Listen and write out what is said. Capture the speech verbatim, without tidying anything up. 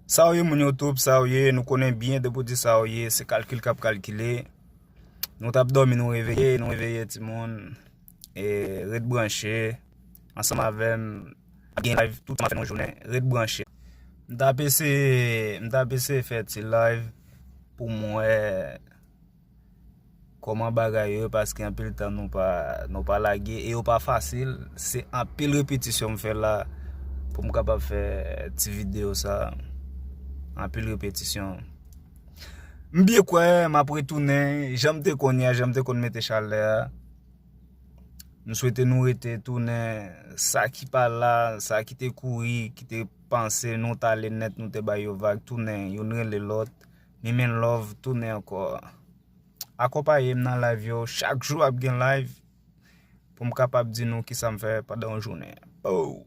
Sa w ye, moun YouTube, sa w ye? Nou konnen byen, depi w di sa w ye, se kalkil k ap kalkile. Nou t ap dòmi, nou reveye, nou reveye, timoun. E ret branche ansanm avè m. Gen live tout tan, fè nou jounen. Ret branche. M t ap eseye, m t ap eseye fè ti live pou m wè kòman bagay yo, paske anpil tan nou pa, nou pa lage e yo pa fasil. Se anpil repetisyon m fè la pou m kapab fè ti videyo sa. Anpil repetisyon. M byen kwè m ap retounen, jan m te konn ye a, jan m te konn mete chalè a. M swete nou rete tounen, sa ki pa la, sa ki te kouri, ki te panse nou t ale nèt, nou te ba yo vag, tounen, youn rele lòt. Mi men love, tounen ankò. Akonpaye m nan live yo, chak jou ap gen live pou m kapab di nou kisa m fè pandan yon jounen. Oh!